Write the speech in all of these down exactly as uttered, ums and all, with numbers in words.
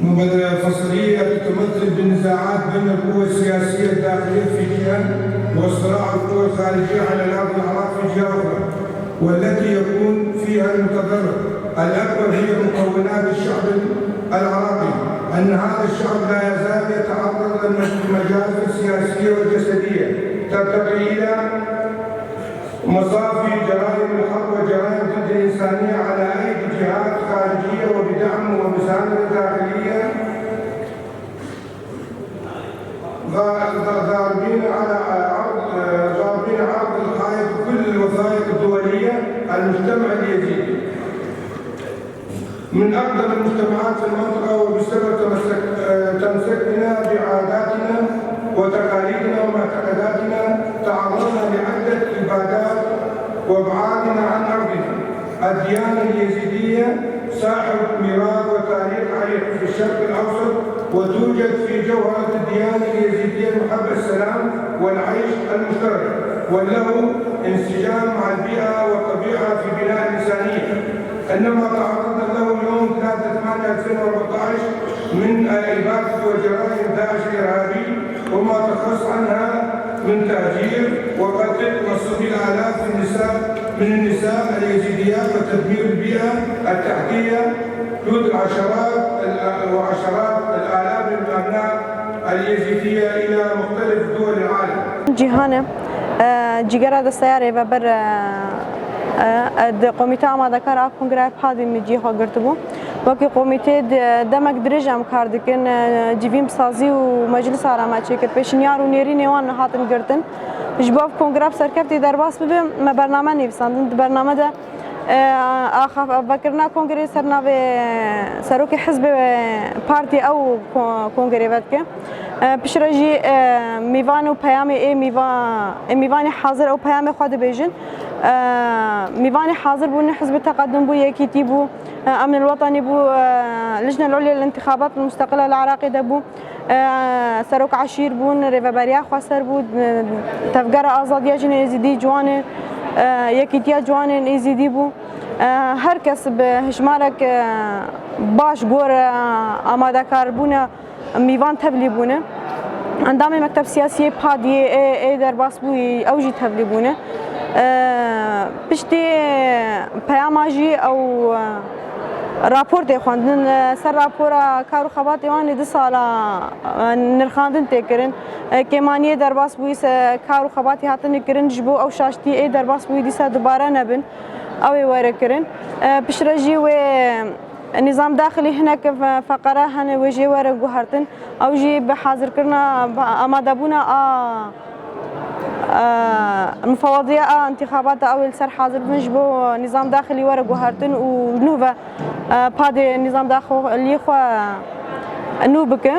مبادرة فصلية تتمثل بالنزاعات بين القوى السياسية الداخلية في جهة، وصراع القوى الخارجية على الأرض العراق في جهة أخرى، والتي يكون فيها المتضرر الأكبر هي مكونات الشعب العراقي، أن هذا الشعب لا يزال يتعرض للمجازر السياسية والجسدية ترتقي إلى مصافي جرائم الحرب وجرائم ضد الإنسانية على أيدي جهات خارجية وبدعم ومساندة داخلية، ضا-، ضا-، ضاربين على عرض، ضاربين عرض الحائط كل الوثائق الدولية المجتمع اليزيدي. من أقدم المجتمعات في المنطقة، وبسبب تمسك-، آه، تمسكنا بعاداتنا وتقاليدنا ومعتقداتنا، تعرضنا لعدة إبادات وابعادنا عن أرضنا. الديانة اليزيدية صاحب ميراث وتاريخ عريق في الشرق الأوسط، وتوجد في جوهرة الديانة اليزيدية محبة السلام والعيش المشترك، وله انسجام مع البيئة والطبيعة في بناء الإنسانية. إنما تعرضنا له يوم ثلاثة ثمانية ألفين وأربعتاش من إبادة وجرائم داعش الإرهابي، وما تخص عنها من تهجير وقتل وصبي آلاف النساء، من النساء اليزيديات وتدمير البيئة التحتية، حدود عشرات الآ-، وعشرات الآلاف من أبناء اليزيدية إلى مختلف دول العالم. Cîhan e, e, cîgera desteya rêveber, e, e, di komîte amadekar a kongreya Padê min cî xwe girtibû. Wekî komîtê de-, demek dirêj em kar dikin, e, civîn bi sazî û meclisa re me çêkir. Pêşinyar û nêrînê wan hatin girtin. Ji bo ev kongre bi serkeftî derbas bibe, me bername nivîsandin. Di bername de, e, axafekirina kongreyê ser navê serokê hizbê partî ew ko-, kongreyê vedike. E, piştre jî, e, mîvan û peyamê ê mîva-, ê mîvanê hazir ew peyamê xwe dibêjin. E, mîvanê hazir bûn, Hizb Teqedum bû, Yekîtî bû, e, Emn el Wetenî bû, e, Lijne el Ulya lil Intixabat el Musteqila li Iraqê de bû. E, serok eşîr bûn, rêveberiya xweser bû, e, Tevgera Azadiya Jinên Êzidî, Ciwanên, e, Yekîtiya Ciwanên Êzidî bû. E, her kes bi hejmarek, e, baş gor, e, amadekarbûne mîvan tevlî bûne. Endamê Mekteb Siyasiyê Padiyê ê, ê derbas bûyî, ew jî tevlî bûne. E, piştî peyama jî ew, e, Raportê xwendin, e, ser rapora kar û xebatê wan ê du sala, e, nirxandin tê kirin. E, kêmaniyê derbas bûyî se kar û xebatê hatine kirin ji bo ew şaştî ê derbas bûyî dîsa dubare nebin. Ew ê were kirin. E, piştre jî wê nîzam daxilî hinek fe-, feqere hene wê jê were guhertin. Ew jî bi hazirkirina, bi amadebûna a Mufewediya a întîxabata ew ê li ser hazir bin ji bo nîzam daxilî were guhertin û nû ve, e, padê nîzam daxilî xwe nû bike.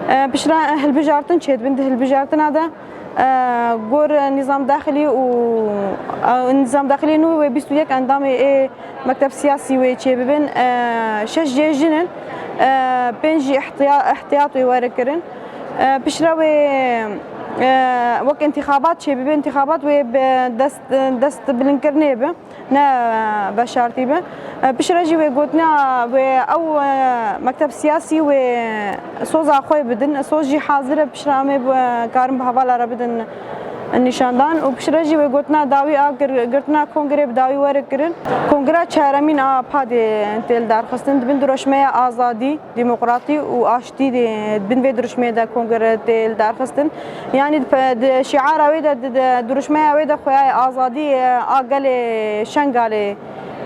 E, piştre hilbijartin çêdibin. Di hilbijartina de, e, gor nîzam daxilî û, e, nîzam daxilî nû wê bîst û yek endamê ê mekteb siyasî wê çêbibin. E, şeş jê jin in, e, pênc jî ihtiya-, ihtiyat wê were kirin. E, piştre wê, e, wek întîxabat çêbibe, întîxabat wê bi dest, destbilinkirnê be, ne veşartî be. E, piştre jî wê gotina wê ew, e, mekteb siyasî wê soza xwe bidin. Soz jî hazir e, piştre em ê bi, karin bi hevala re bidin nîşandan. Û piştre jî wê gotina dawî a gir-, girtina kongrê bi dawî were kirin. Kongra çaremîn a padê tê lidarxistin, di bin diroşmeya azadî, demokratî û aştî de, di bin vê dirûşmeyê de kongre tê lidarxistin. Yanî di pe-, di şiara wê de, di, di dirûşmeya wê de xweyayê azadî, e, a gelê Şengalê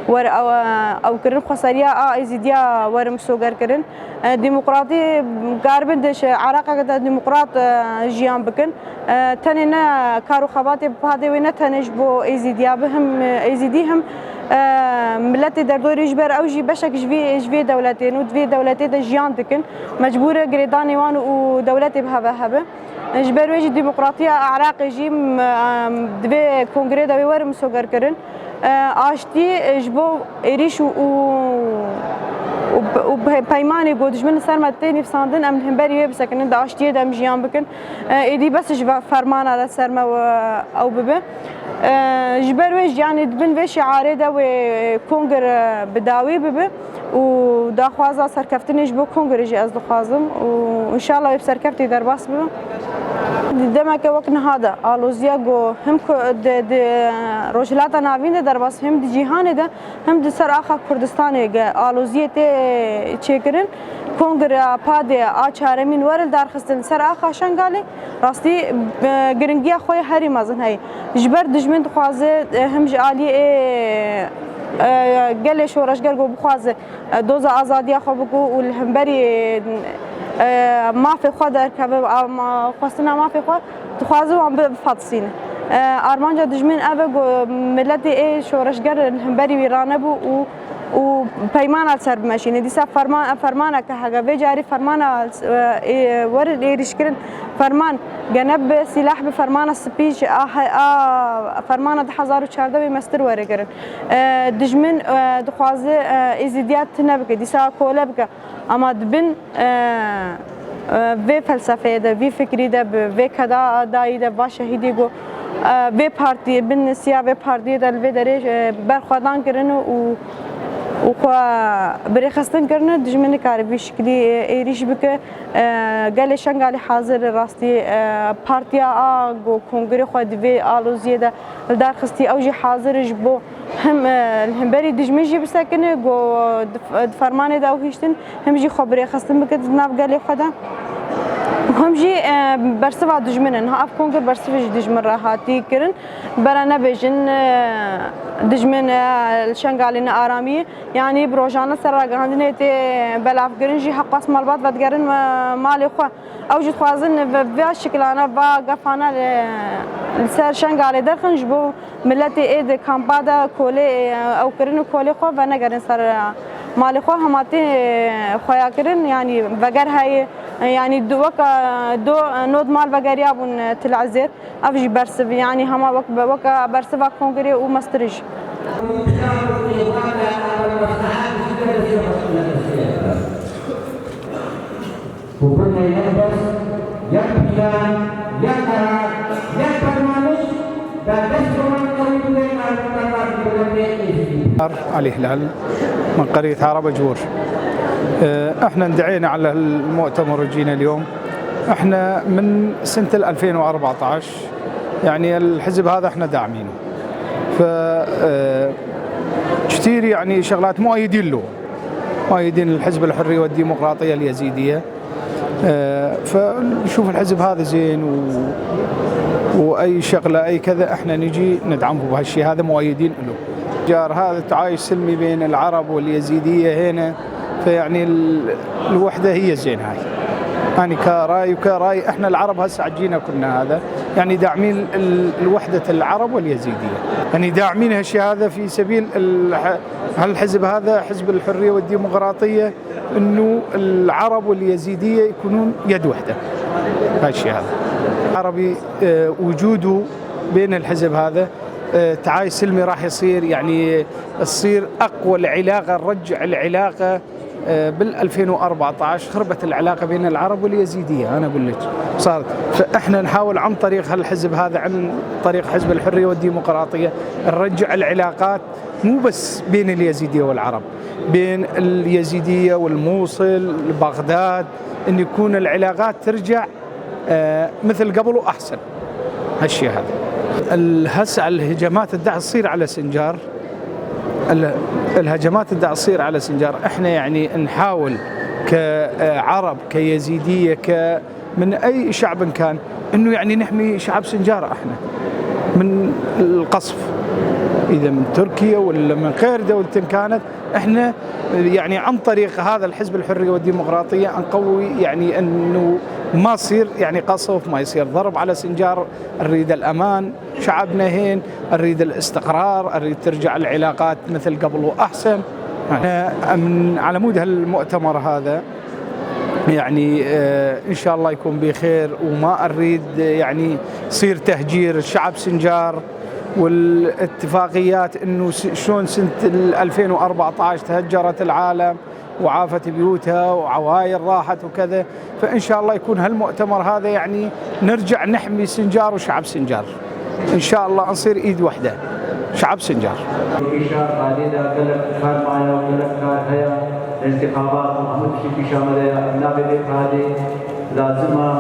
were ew, ew kirin, xweseriya a Êzîdiya were misoger kirin. E, demokratî karibin di şi-, Iraqeke de demokrat, e, jiyan bikin. E, tenê ne kar û xebatê padê wê ne tenê ji bo Êzîdiya be, him, e, Êzîdî him, e, miletê derdorê ji ber ew jî beşek ji vê, ji vê dewletê ne û di vê dewletê de jiyan dikin. Mecbûr e girêdanê wan û dewletê bi heve hebe. Ji ber wê jî demokratiya Iraqê jî, m-, em, divê kongrê de wê were misogerkirin. E, aştî, e, ji bo êrîş û, û û pe-, û pe-, peymanê ku dijmin li ser me tê nivîsandin, em li hemberî wê bisekinin, di aştiyê de em jiyan bikin. E, êdî bes ji va-, fermana li ser me we ew bibe. E, ji ber wê jî, yanî di bin vê şiarê de wê kongre bi dawî bibe û daxwaza serkeftinê ji bo kongre jî ez dixwazim û înşallah wê bi serkeftî derbas bibe. Di demeke wek niha de aloziya ku him ku di, di Rojhilata Navîn de derbas, him di cîhanê de, him di ser axa Kurdistanê ge aloziyê tê çêkirin. Kongreya PADê a çaremîn were li dar xistin ser axa Şengalê, rastî, e, giringiya xwe yê herî mezin heye. Ji ber dijmin dixwaze, e, him ji aliyê, e, e, gelê şoreşger ku bixwaze, e, doza azadiya xwe bike û li hemberî, e, mafê xwe derkeve, a, ma-, xwestina mafê xwe dixwaze wan bi-, bifetisîne. E, armanca dijmin ev e ku miletê ê şoreşger li hemberî wî ranebû û û peymana li ser bimeşîne. Dîsa ferman, fermaneke hege vê carî fermana, e, e, werin êrîşkirin, ferman gene bi sîlah, bi fermana spî ji a he-, a fermana du hezar û çardeh wê mestir were kirin. E, dijmin, e, dixwaze, e, êzîdiya tune bike, dîsa kole bike. Ama di bin, e, e, vê felsefeyê de, vî fikrî de, bi vê keda dayî de, va şehîdî ku, e, vê partiyê, bin siya vê partiyê de li vê derê, e, berxwedan kirin û, û xwe birêxistin kirine, dijmin nikare vî şiklî, e, êrîş bike. E, gelê Şengalê hazir e rastî, e, partiya a ku kongrê xwe di vê aloziyê de li dar xistî, ew jî hazir e ji bo him, e, li hemberî dijmin jî bisekine, ku di, di fermanê de ew hiştin, him jî xwe birêxistin bike di nav gelê xwe de. Him jî, e, bersiva dijmin in. Ha, ev kongre bersivê ji dijmin re hatî kirin. Bera nebêjin, e, dijmin, e, li Şengalê ne aramî ye. Yanî bi rojane ser ragihandinê tê belavkirin jî heqas malbat vedigerin, e, malê xwe. Ew jî dixwazin ve-, vê şikilane, va gefane li, li ser Şengalê derxin ji bo miletê ê di kampa de kolê, e, ew kirin û kolê xwe venegerin ser, e, malê xwe. Hema tê, e, xweya kirin, yanî veger heye, e, yanî du weka, e, do, e, nod mal vegeriyabûn, e, Til Ezêr. Ev jî bersiv, yanî hema wek, weka bersiva kongrê û mestirê jî. Û bine yek bes, yek plan, yek karar, yek bernamij, da dest bi wan qewî bidin, armandan razî bidin, bê êzî. علي هلال من قرية عرب جوور. آه، احنا اندعينا على المؤتمر وجينا اليوم. احنا من سنة ال ألفين وأربعتاش، يعني الحزب هذا احنا داعمينه. ف، آه، كتير يعني شغلات مؤيدين له. مؤيدين الحزب الحرية والديمقراطية اليزيدية. آه، فنشوف الحزب هذا زين و-، وأي شغلة، أي كذا، احنا نجي ندعمه بهالشي هذا، مؤيدين له. جار هذا تعايش سلمي بين العرب واليزيدية هنا، فيعني ال-، الوحدة هي زين هاي. أنا كرأي وكرأي احنا العرب هسه عجينا كنا هذا، يعني داعمين ال-، الوحدة العرب واليزيدية. يعني داعمين هالشي هذا في سبيل ال-، هالحزب هذا، حزب الحرية والديمقراطية، إنه العرب واليزيدية يكونون يد واحدة. هالشي هذا. العربي، آه، وجوده بين الحزب هذا، آه، تعايش سلمي راح يصير، يعني، تصير أقوى العلاقة، نرجع العلاقة. آه، بال ألفين وأربعتاش خربت العلاقة بين العرب واليزيدية، أنا أقول لك. صارت، فإحنا نحاول عن طريق هالحزب هذا، عن طريق حزب الحرية والديمقراطية، نرجع العلاقات مو بس بين اليزيدية والعرب، بين اليزيدية والموصل، بغداد، إن يكون العلاقات ترجع، آه، مثل قبل وأحسن. هالشي هذا. ال-، هسه الهجمات الداعش تصير على سنجار. ال-، الهجمات الداعش تصير على سنجار. إحنا يعني نحاول كعرب، كيزيدية، ك-، من أي شعب كان، إنه يعني نحمي شعب سنجار إحنا من القصف، إذا من تركيا ولا من غير دولة كانت. إحنا يعني عن طريق هذا الحزب الحرية والديمقراطية نقوي، يعني إنه ما يصير يعني قصف، ما يصير ضرب على سنجار. نريد الأمان، شعبنا هين، نريد الاستقرار، نريد ترجع العلاقات مثل قبل وأحسن. إحنا من على مود هالمؤتمر هذا، يعني، آه، إن شاء الله يكون بخير وما أريد، يعني، يصير تهجير شعب سنجار والاتفاقيات إنه س-، شلون سنة ال ألفين وأربعتاش تهجرت العالم وعافت بيوتها وعوائل راحت وكذا. فإن شاء الله يكون هالمؤتمر هذا، يعني، نرجع نحمي سنجار وشعب سنجار. إن شاء الله نصير إيد وحدة، شعب سنجار. Pêşa Xalê de gelek kar maya û gelek kar heye. Întîxabat û hemû tiştî pêşa me de ye. Nabê vê Xalê lazim e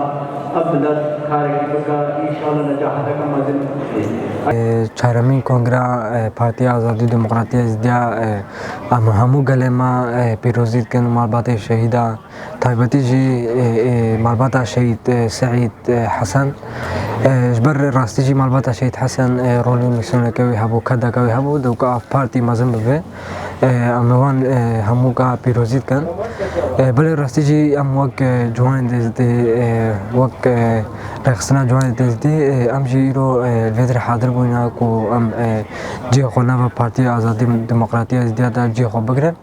ev milet karekî bike. Înşallah necaheteke mezin bixî. Çaremîn Kongra, e, Partiya Azadî û Demokratiya Êzîdiya, e, em hemû gelê me, e, pîrozî dikin malbatê şehîda. Taybetî jî, e, e, malbata Şehîd, e, Seîd, e, Hesen. E, ji ber rastî jî malbata Şehîd Hesen, e, rolê mîsyoneke wî hebû, kedeke wî hebû, dewka ev partî mezin bibe. E, em ê wan, e, hemû ka pîrozî dikin. E, belê rastî jî em wek, e, ciwanên Êzidî, e, wek, e, rêxistina ciwanên Êzidî, e, em jî îro, e, li vê derê hadir bûne ku em, e, cihê xwe nava Partiya Azadî Demokratiya Êzidiya de cihê xwe bigirin.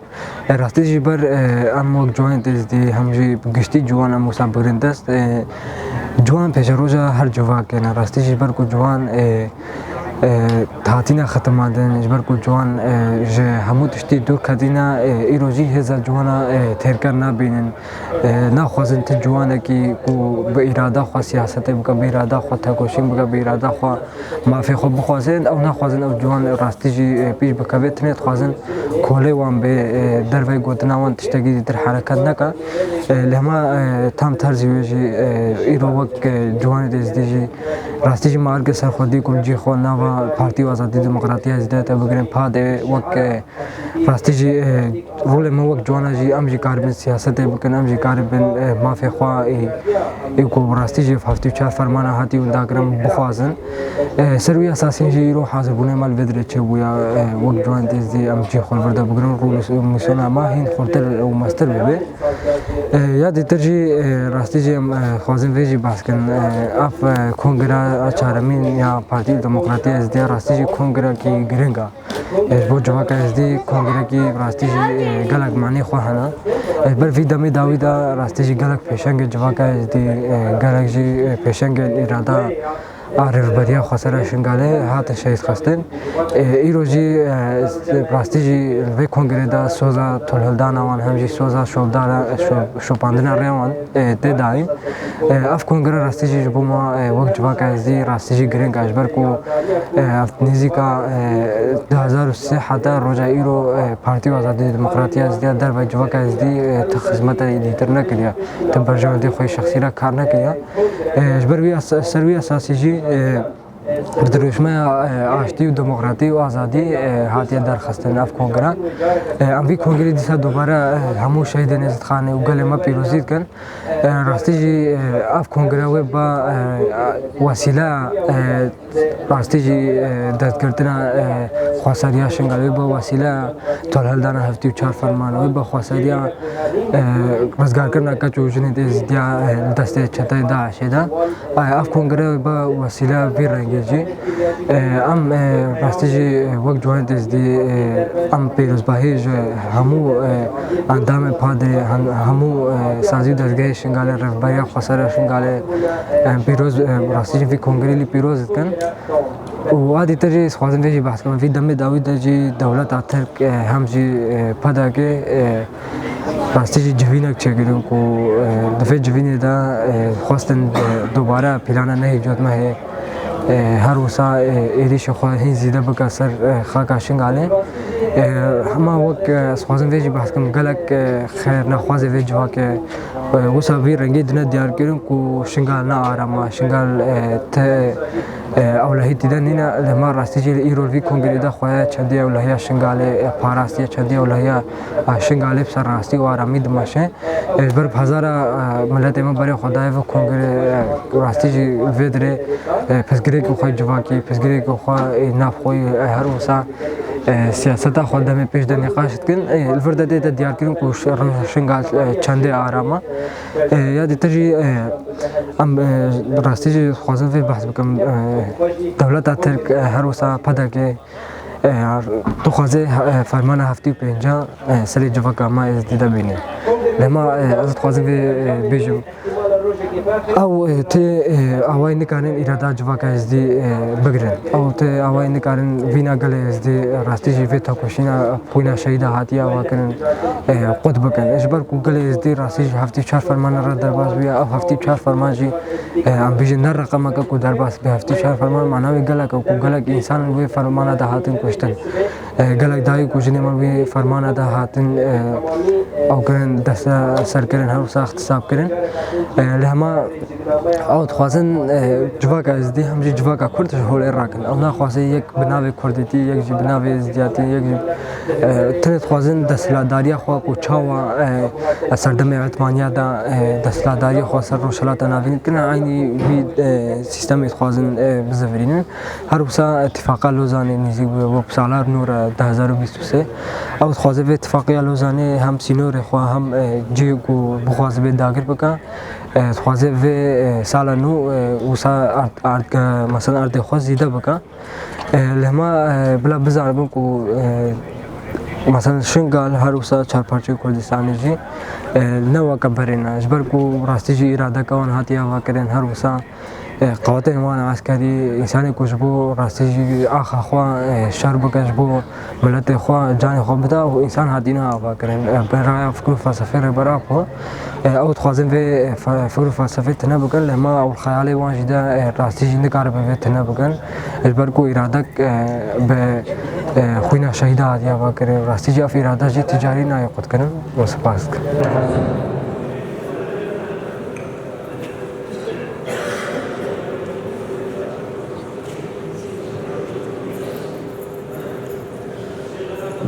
E, rastî jî ber, e, em wek ciwanên Êzidî hem jî bi giştî ciwan em wisa bigirin dest. E, ciwan pêşeroja her civakê ne. Rastî jî ber ku ciwan, e, e, hatine xitimandin, ji ber ku ciwan, e, ji hemû tiştî dûr ketîne, e, îro jî hêza ciwana, e, têrker nabînin. E, naxwazin ti ciwanekî ku bi îrada xwe siyasetê bike, bi îrada xwe tekoşîn bike, bi îrada xwe mafê xwe bixwazin, ew naxwazin ew ciwan rastî jî, e, pêş bikeve, tenê dixwazin kolê wan bê, e, dervey gotina wan tiştekî dîtir hereket neke. E, lê hema, e, tam terzî wê jî, e, îro wek, e, ciwanê Êzidî jî rastî jî me erke ser xwe dî ku em cî xwe nava Partî û Azadî Demokratiya Êzîdiya te bigirin padê wek, e, Rastî jî, e, rolê me wek ciwana jî, em jî karibin siyasetê bikin, em jî karibin, e, mafê xwe, e, ê ku bi rastî jî heftê û çar fermana hatî windakirin bixwazin. E, ser wî esasî jî îro hazirbûnê me li vê dirê çêbûya, e, wek ciwanên Êzidî em cî xwe li vir de bigirin, rol û mîsyona me hîn xurtir û mestir bibe. E, ya dîtir jî, e, rastî jî em, e, xwazin vê jî behs kin. E, ev, e, kongra çaremîn ya Partî Demokratî Êzidiya rastî jî kongrekî giring e. E, ji bo civaka Êzidî kongrekî rastî jî, e, gelek manî xwe hene. E, ji ber vî demê dawî de rastî jî gelek pêşengê civaka Êzidî, e, gelek jî, e, pêşengên îrada a Rêveberiya Xwesera Şingalê hatin şehîd xistin. E, îro jî, e, rastî jî li vê kongrê de soza tolhildana wan hem jî soza şopdana, şo-, şopandina rêya wan, e, tê dayîn. E, ev kongre rastî jî ji bo me, e, wek civaka Êzidî rastî jî giring e, ji ber ku, e, ev nêzîka, e, du hezar û sê heta roja îro, e, Partî û Azadî Demokratiya Êzidiya dervey civaka Êzidî, e, ti xizmeta dîtir nekiriye, ti berjewendî xwe yê şexsî re kar nekiriye. E, ji ber wî es-, ser wî esasî jî, e, Bi dirûşmeya, e, aştî û demokratî û azadî, e, hatiye derxistin ev kongre. E, em vî kongrê dîsa dubare, e, hemû şehîdên Êzidxanê û gelê me pîrozî dikin. E, rastî jî, e, ev kongre wê ba, e, wesîleya, e, rastî jî, e, destgirtina, e, xweseriya Şingalê, wê ba wesîleya tolhildana heftê û çar fermana, wê ba xweseriya, e, rizgarkirina keç û jinên Êzidiya, e, li destê çeteyê DAIŞê de. Ev kongre be wesîleya vî rengê jî. Em, e, rastî jî, e, wek ciwanê Êzidî, e, em pîrozbahî ji hemû, e, endamê padê, hem-, hemû, e, sazî û dezgehê Şingalê, Rêveberiya Xwesera Şingalê, em pîroz, e, rastî jî vî kongrê lî pîroz dikin. Û a dîtir jî ez xwazim vê jî behs kim. Vî demê dawî de jî dewleta Tirk, e, hem jî, e, PDKê, e, Rastî jî civînek çêkirin ku, e, di vê civînê de, e, xwestin, e, dubare plana nehê cotmehê, e, her wisa, e, êrîşê xwe hîn zîde bike ser, e, xaka Şingalê. E, hema wek, e, ez xwazim vê jî behs kim, gelek, e, xêrnexwazê vê civakê, e, wisa vî rengî dine diyarkirin ku Şingal ne aram e, Şingal, e, te, e, ewlehî tîde nîne, lê me rastî jî li îro vî kongrê de xwe çendî ewlehiya Şingalê, e, parastiye, çendî ewlehiya, e, Şingalê bi ser rastî û aramî dimeşe. E, ji ber bi hezara, e, miletê me berê xwe daye vê kongrê, e, rastî jî vê dirê, e, pirsgirêkê xwe civakî, pirsgirêkê xwe, e, navxweyî, e, her wisa, e, siyaseta xwe demê pêş de nîqaş dikin. E, li vir de tê de diyarkirin ku ş-, roj Şingal, e, çendê aram e. E, ya dîtir jî, e, em, e, bi rastî jî dixwazim vê behs bikim. E, dewleta Tirk, e, her wisa PDKê, e, dixwaze, e, fermana heftê û pênca, e, serê civaka me Êzidî de bîne. Lê me, e, ez dixwazim vê, e, bêjim. Ew, e, tê, e, awayî nikarin îrada civaka Êzdî, e, bigirin. Ew tê awayî nikarin vîna gelê Êzdî, rastî jî vê tekoşîna xwîna şehîda hatiye avakirin, e, qut bikin. Ji ber ku gelê Êzdî rastî jî heftê çar fermana re derbas bûye, ev heftê çar ferman jî, e, em bêjin ne reqemeke ku derbas be, heftê çar ferman mana wê gelek e ku gelek însan wê fermana de hatin kuştin. E, gelek dayik û jinê me wê fermana de hatin, e, ew kirin, desteserkirin, her wisa îxtisab kirin. E, li hema ew dixwazin, e, civaka Êzdî hem jî civaka Kurd ji holê rakin. Ew naxwaze yek bi navê Kurdîtî, yek jî bi navê Êzdiyatî, yek jî, e, tenê dixwazin desthilatdariya xwe ku çawa, e, serdemê Osmaniya de, e, desthilatdariya xwe ser Rojhilata Navîn kirine, eynî wî, e, sîstemê dixwazin, e, bizivirînin. Her wisa îtifaqa Lozanê nêzîk bûye, wek sala nû re du hezar û bîst û sê. Ew dixwaze vê îtifaqiya Lozanê hem sînorê xwe hem, e, cihê ku bixwaze bê dagir bike. E, dixwaze vê, e, sala nû, e, wisa erd, erd, e, mesela erdê xwe zêde bike. E, li hema, e, bila bizanibin ku, e, mesela Şingal her wisa çarparçeyê Kurdistanê jî, e, ne weke berê ne. Ji ber ku rastî jî îradeke wan hatiye avakirin, her wisa e, qewetên wan eskerî, însanê ku ji bo rastî jî axa xwe, e, şer bike, ji bo miletê xwe canê xwe bida û însan hatîne avakirin. E, bi raya fikr û felsefê Rêber Apo, e, ew dixwazin vê, e, fe-, fikr û felsefê tune bikin, lê ma ew xeyalê wan jî de, e, rastî jî nikaribe vê tune bikin. Ji ber ku îradek, e, bi, e, xwîna şehîda hatiye avakirin. Rastî jî ev îrade jî ticarî nayê qutkirin. Û spas dikim.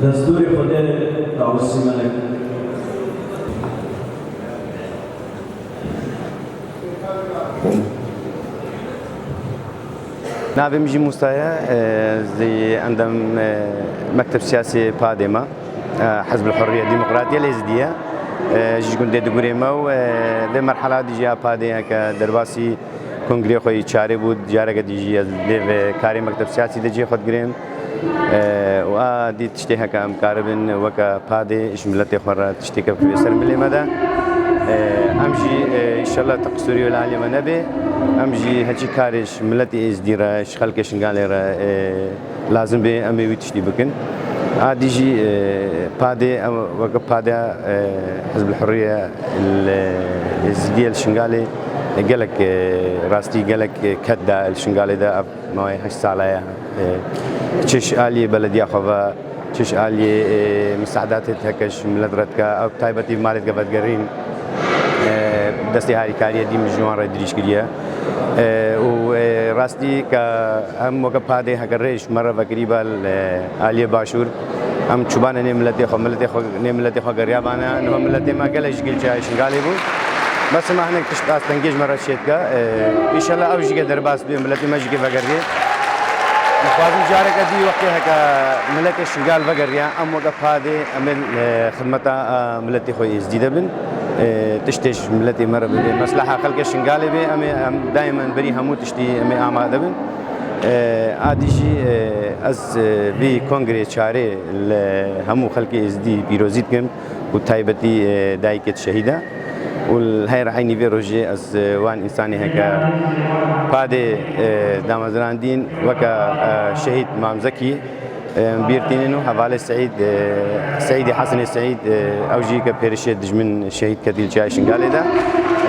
Destûrê Xwedê dawis melek. Navê min jî Musa ye, e, zî endam, e, Mekteb Siyasî PADê me, e, Hizb el-Hurriye Demokratiye Êzidî ye. E, ji gundê Digurê me û, e, vê merhala dî jî ya PADê heke derbasî kongrê xwe yî çarê bû, careke dî jî ez lê vê karê Mekteb Siyasî de cihê xwe digirêm. E, û a dî tiştê heke em karibin weke PADê ji miletê xwe re tiştêke bikeve ser milê me de. E, em jî, e, înşallah teqsûrî wê li aliyê me nebê. Em jî heçî karê ji miletê Êzdî re, ji xelkê Şingalê re, e, lazim bê em ê wî tiştî bikin. A dî jî, e, PADê, em weke PADê, e, Hizb el-Hurriye li Êzidiyê li Şingalê, e, gelek, e, rastî gelek, e, ked da li Şingalê de ev mawê heşt sala ye. E, çi ji aliyê belediya xwe ve, çi ji aliyê, e, misadatê heke ji milet re dike, ew taybetî malê dike vedigerîn, e, destê harîkariyê dî min ji wan re dirîj kiriye. E, û, e, rastî ke em weke PADê heke rê ji me re vekirî be li aliyê başûr, em çûbane nê miletê xwe, miletê xwe, nê miletê xwe geriyabane, niha miletê me gelek ji gilçaya Şingalê bû. Bes hema hinek tişt astengiyê ji me re çêdike. E, înşallah ew jî ke derbas bê, miletê me jî ke vegeriyê. Dixwazim careke dî wextê heke miletê Şingal vegeriya, em weke PADê em ê, e, xidmeta, e, miletê xwe Êzdî de bin. E, tiştê ji miletê me re bibê, mesleha xelkê Şingalê bê, em ê, em daîmen berî hemû tiştî em ê amade bin. E, a dî jî, e, ez, e, vî kongrê çarê li hemû xelkê Êzdî pîrozî dikim. Û taybetî, e, dayikê şehîd e. Û li her eynî vê rojê ez, e, wan însanê heke PADê, e, damezrandîn weke, e, şehîd Mam Zekî, e, bîr tînin û hevalê Seîd, e, Seîdê Hesenê Seîd, e, ew jî ke pêrişê dijmin şehîd ketî li Çiyayê Şingalê de.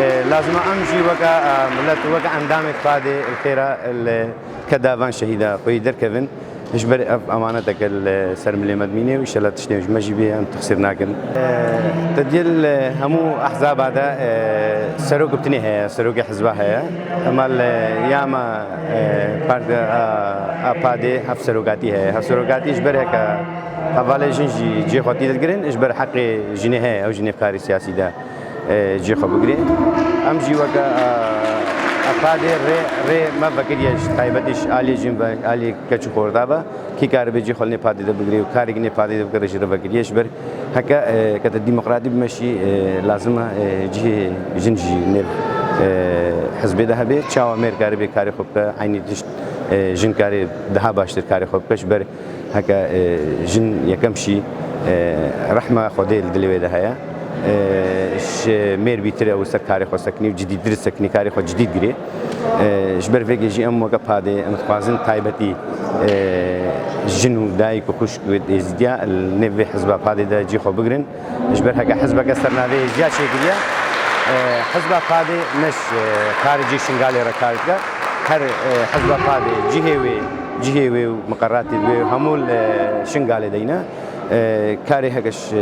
E, lazim e em jî weke, e, milet û weke endamê PADê li xêra li keda van şehîda xwe yî derkevin. Ji ber ev emaneteke li ser milê me dimîne û înşallah tiştê ji me jî bê, em texsîr nakin. E, te diyê li hemû ehzaba de, e, serok bi tinê heye, serokê hizba heye. Ema li ya me, e, parti a, a PADê heft serokatî heye. Heft serokatî ji ber heke hevalê jin jî cihê xwe tî de digirin, ji ber heqê jinê heye, ew jî nêv karê siyasî de e, cihê xwe bigirê. Em jî weke, e, e, PADê rê, rê me vekiriye ji taybetî ji aliyê jin ve aliyê keç û xorda ve. Kî karibe cihê xwe li nê PADê de bigirê û karê nê PADê de bikire jî re vekiriye. Ji ber heke, e, kete demokratî bime jî, e, lazim e, e, cihê jin jî nêv, e, hizbê de hebe. Çawa mêr karibe karê xwe bike, eynî tişt, e, jin karê daha baştir karê xwe bike. Ji ber Heke, e, jin yekem şî, e, rehma Xwedê li dilê wê de heye. E, ji mêr bîtir ew ser karê xwe sekinî û cidîtir sekinî, karê xwe cidî digirê. E, ji ber vê gê jî em weke padê em dixwazin taybetî, e, jin û dayik û xwişk êzidiya li nêv vê hizba padê de cî xwe bigirin. Ji ber heke hizbeke sernavê êzidiya çêkiriye, e, hizba padê ne ji, e, karê cî Şingalê re kar dike. Her, e, hizba padê cihê wê, cihê wê û miqeratê wê hemû li Şingalê de yine. E, karê heke ji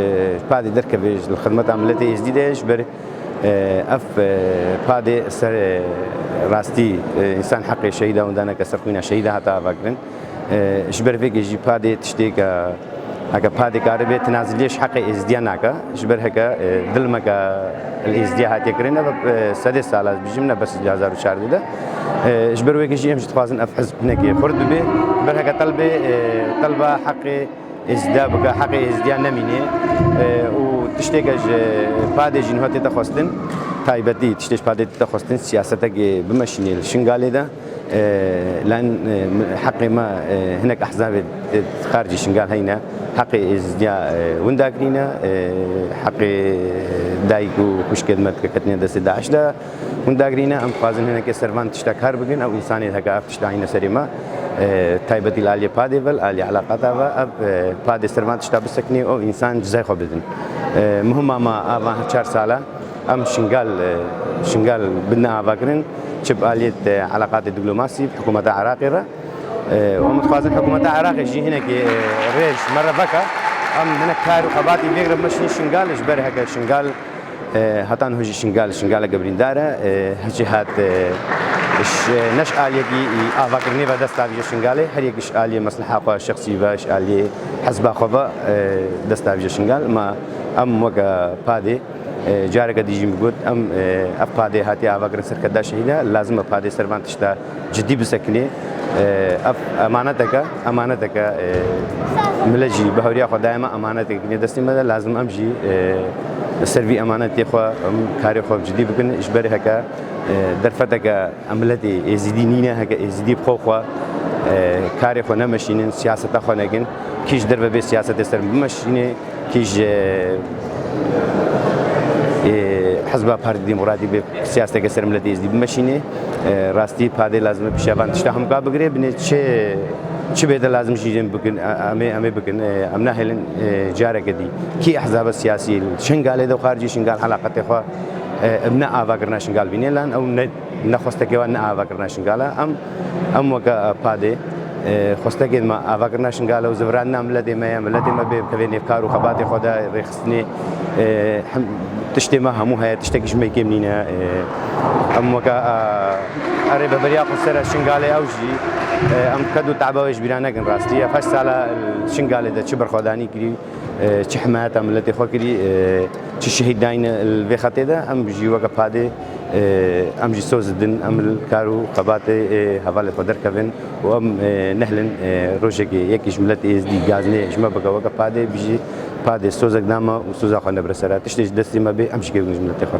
padê derkeve ji xidmeta miletê êzdî de, ji ber, e, ev, e, padê ser, e, rastî, e, însan heqê şehîda winda neke, ser xwîna şehîda hate avakirin. E, ji ber vê gê jî padê tiştêke, heke padê karibe tinaziliyê ji heqê êzdiya nake. Ji ber heke, e, dilmeke li êzdiya hatiye kirin, ne bi, e, sedê sala dibêjim, ne bes li hezar û çardeh de. E, ji ber wê gê jî em jî dixwazin ev hizb hinekê xurt bibe. Ji ber heke telbê, e, telba heqê êzdiya bike, heqê êzdiya nemîne. E, û tiştêke ji padê jî niha tête xwestin, taybetî tiştê ji padê tête xwestin, siyasetekê bimeşînê li Şingalê de. E, lan, e, heqê me, e, hinek ehzabê, e, xaricî Şingal heyne, heqê êzdiya, e, winda kirîne, e, heqê dayik û xwişkê me dike ketine destê DAIŞ de. Hûn dagirîne, em dixwazin hinekê ser van tişta kar bikin, ew însanê heke ev tişta hîne serê me, e, taybetî li aliyê padê ve, li aliyê eleqata ve, ev, e, padê ser van tişta bisekinê, ew însan cizay xwe bidin. E, muhima me a van çar sala, em Şingal, e, Şingal bidine avakirin, çi bi aliyê, e, eleqatê diplomasî, bi hikûmeta Iraqê re. E, û em dixwazin hikûmeta Iraqê jî hinekê, e, rê ji me re veke, em hinek kar û xebatî vê re bimeşînin Şingal, ji ber heke Şingal E, heta niha jî Şingal, Şingaleke birîndar e. E, her jê hat, e, ji, ne ji aliyekî avakirinê ve dest davêje Şingalê, her yek ji aliyê mesleha xwe şexsî ve, ji aliyê hizba xwe ve, e, dest davêje Şingal. Ma em weke padê, e, careke dî jî min got, em, e, ev padê hatiye avakirin ser keda şehîda, lazim e padê ser van tişta cidî bisekinê. E, ev emaneteke, emaneteke, e, millet jî bi hewriya xwe daye me, emanetek dîne destê me de, lazim em jî, e, ser vî emanetê xwe, em karê xwe bi cidî bikin. Ji ber heke, e, derfeteke em miletê êzidî nîne, heke êzidî bi xwe xwe, e, karê xwe nemeşînin, siyaseta xwe nekin, kî ji derve bê siyasetê ser bimeşînê, kî ji, e, Hizba Partî Demokratî bê siyaseteke ser miletê êzidî bimeşînê. E, rastî padê lazim e pişevan tişta hemka bigire, binê çi, çi bê de lazim jî em bikin, e, em ê, em ê bikin. E, em nahêlin, e, careke dî kî ehzaba siyasî li Şingalê de xaricî Şingal eleqetê xwe, e, em ne avakirina Şingal bîne lan ew ne, ne xwestekê wan ne avakirina Şingala. Em, em weke, e, padê, e, xwestekê me avakirina Şingala û zivirandina miletê me ye. Miletê me bê bikeve nêv kar û xebatê xwe de rêxistinê, e, hem tiştê me hemû heye, tiştekî ji me kêm nîne. E, em weke, e, rêveberiya xwe sere Şingalê ew jî, e, em ked û teba wê ji bîra nekin rastî. Ev heşt sala li Şingalê de çi berxwedanî kirî, e, çi himayeta miletê xwe kirî, e, çi şehîd dayne li vê xetê de, em jî weke padê, e, em jî soz didin, em li kar û xebatê, e, hevalê xwe derkevin û em, e, nehilin, e, rojekê yekî ji miletê êzdî gaznê ji me bike weke padê, bijî padê sozek da me û soza xwe nebire ser. Tiştê ji destê me bê, em jî kê bikin ji miletê xwe.